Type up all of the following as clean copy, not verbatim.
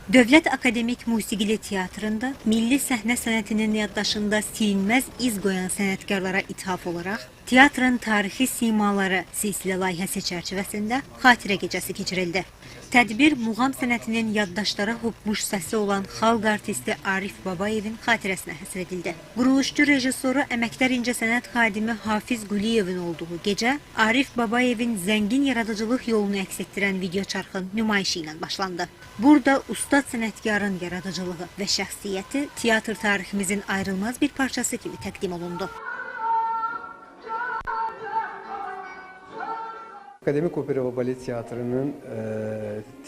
Dövlət Akademik Musiqili Teatrında milli səhnə sənətinin yaddaşında silinməz iz qoyan sənətkarlara ithaf olaraq teatrın tarixi simaları silsilə layihəsi çərçivəsində xatirə gecəsi keçirildi. Tədbir muğam sənətinin yaddaşlara hopmuş səsi olan xalq artisti Arif Babayevin xatirəsinə həsr edildi. Quruluşçu rejissoru əməkdar incəsənət xadimi Hafiz Quliyevin olduğu gecə Arif Babayevin zəngin yaradıcılıq yolunu əks etdirən videoçarxın nümayişi ilə başlandı. Burada ustad sənətkarın yaradıcılığı və şəxsiyyəti teatr tariximizin ayrılmaz bir parçası kimi təqdim olundu. Akademik Opera və Balet Teatrının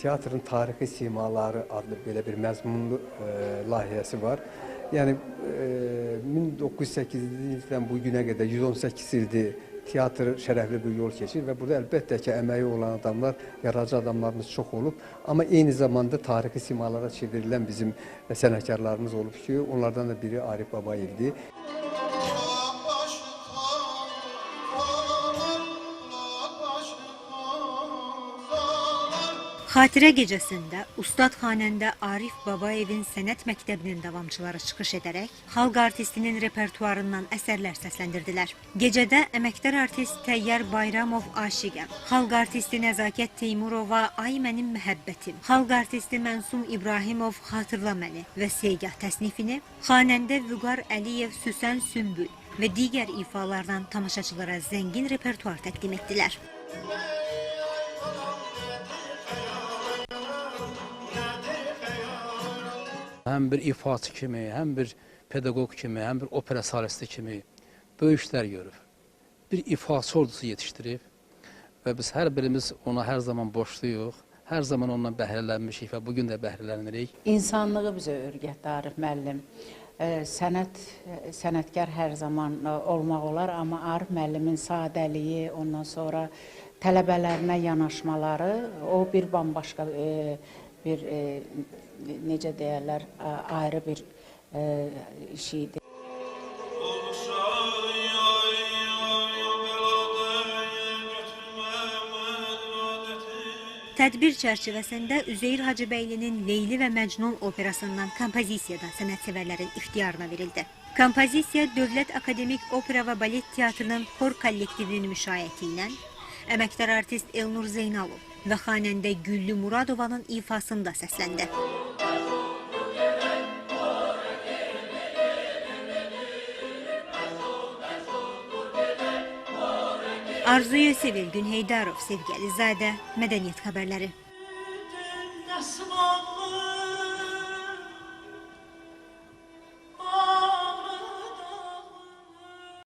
Teatrın Tarixi Simaları adlı belə bir məzmunlu layihəsi var. Yəni 1908-ci ildən bu günə qədər 118 ildir teatr şərəfli bir yol keçir və burada əlbəttə ki, əməyi olan adamlar, yaradıcı adamlarımız çox olub. Amma eyni zamanda tarixi simalara çevrilən bizim sənətkarlarımız olub ki, onlardan da biri Arif Babayevdir. Xatirə gecəsində ustad xanəndə Arif Babayevin sənət məktəbinin davamçıları çıxış edərək xalq artistinin repertuarından əsərlər səsləndirdilər. Gecədə əməkdar artist Təyyar Bayramov Aşiqəm, xalq artisti Nəzakət Teymurova Ay Mənim Məhəbbətim, xalq artisti Mənsum İbrahimov Xatırla Məni və Segah təsnifini, xanəndə Vüqar Əliyev Süsən Sümbül və digər ifalardan tamaşaçılara zəngin repertuar təqdim etdilər. Həm bir ifaçı kimi, həm bir pedaqoq kimi, həm bir opera solisti kimi böyük işlər görüb. Bir ifaçı ordusu yetişdirib və biz hər birimiz ona hər zaman borçluyuq, hər zaman ondan bəhrələnmişik və bugün də bəhrələnirik. İnsanlığı bizə öyrətdi Arif müəllim. Sənətkar hər zaman olmaq olar, amma Arif müəllimin sadəliyi, ondan sonra tələbələrinə yanaşmaları, o bir bambaşqa bir, necə deyərlər, ayrı bir iş idi. Tədbir çərçivəsində Üzeyir Hacıbəylinin Leyli və Məcnun operasından kompozisiya da sənətsevərlərin ixtiyarına verildi. Kompozisiya Dövlət Akademik Opera və Balet Teatrının xor kollektivinin müşayiəti ilə əməkdar artist Elnur Zeynalov və xanəndə Güllü Muradovanın ifasında səsləndi. Arzu Yusif, Gün Heydarov, Sevgi Əlizadə, Mədəniyyət Xəbərləri.